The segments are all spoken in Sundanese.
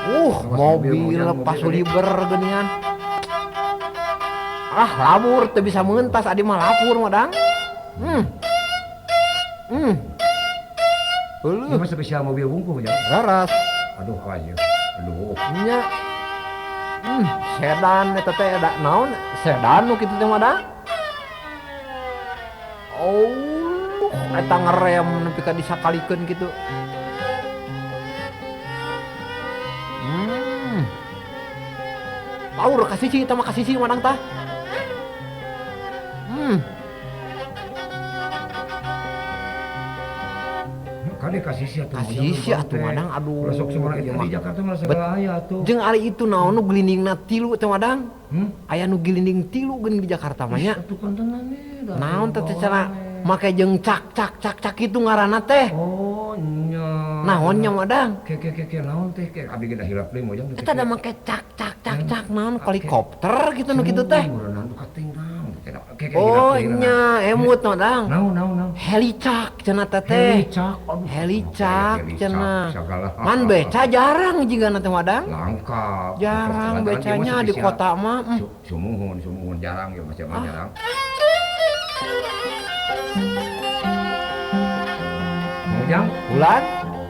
Mobil Mobil, mobil, pasuliber geuningan. Ah, labur teu bisa mentas adi mah lapur mah dang. Ieu Heueuh, mah spesial mobil wungkul ya. raras. Aduh, awas ya. Aduh. Nya. Sedan eta teh da naon? Sedan nu kitu teh mah dang. Oh, eta ngerem nepi ka disakalikeun kitu. Paur ka sisi eta mah ka sisi madang tah. Kade ka sisi atuh. Ka sisi atuh madang aduh. Ulah sok sembarang Ieu eta mah. di Jakarta mah segala aya atuh. Jeung ari itu naon nu gelindingna tilu teh madang? Hmm? Aya nu gelinding tilu geuning di Jakarta mah nya. Atuh kontenan nih. Naon teh teh cenah make jeung cak cak cak cak kitu ngaranna teh. Oh, nya. Naon nya madang? Ke ke ke ke naon teh ke abi ge da hilap deui mojang teh. Eta da make cak cak cak cak naon helikopter gitu nu kitu teh. Meureunang nu kating naon. Ke ke hilap Oh deui nya emut madang. Naon naon naon. Helicak cenah teh teh. Helicak. Aduh, Helicak helicak, cenah. segala. Man beca jarang jigana teh madang. Langka. Jarang Lantaran becanya ieu mah di spesial. kota mah. Sumuhun, sumuhun jarang ya masih mah jarang. Mojang, Bulan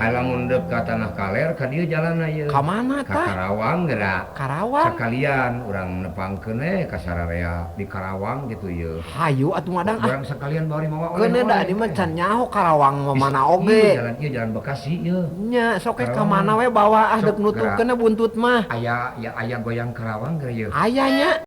lamun deuk ka Tanah Kaler ka dieu jalanna ieu. ka mana Ka tah? Karawang geura. Karawang. Sakalian urang nepangkeun we ka sararea di Karawang gitu ieu. Hayu atuh madang ah. Urang sakalian bari mawa Keun da di mah can nyaho Karawang mah mana Ieu oge. jalan ieu jalan Bekasi ieu. Nya sok we ka Karawang. mana we bawa ah Sok deuk nutupkeun buntut mah. Aya ya aya goyang Karawang geura ieu. Aya nya.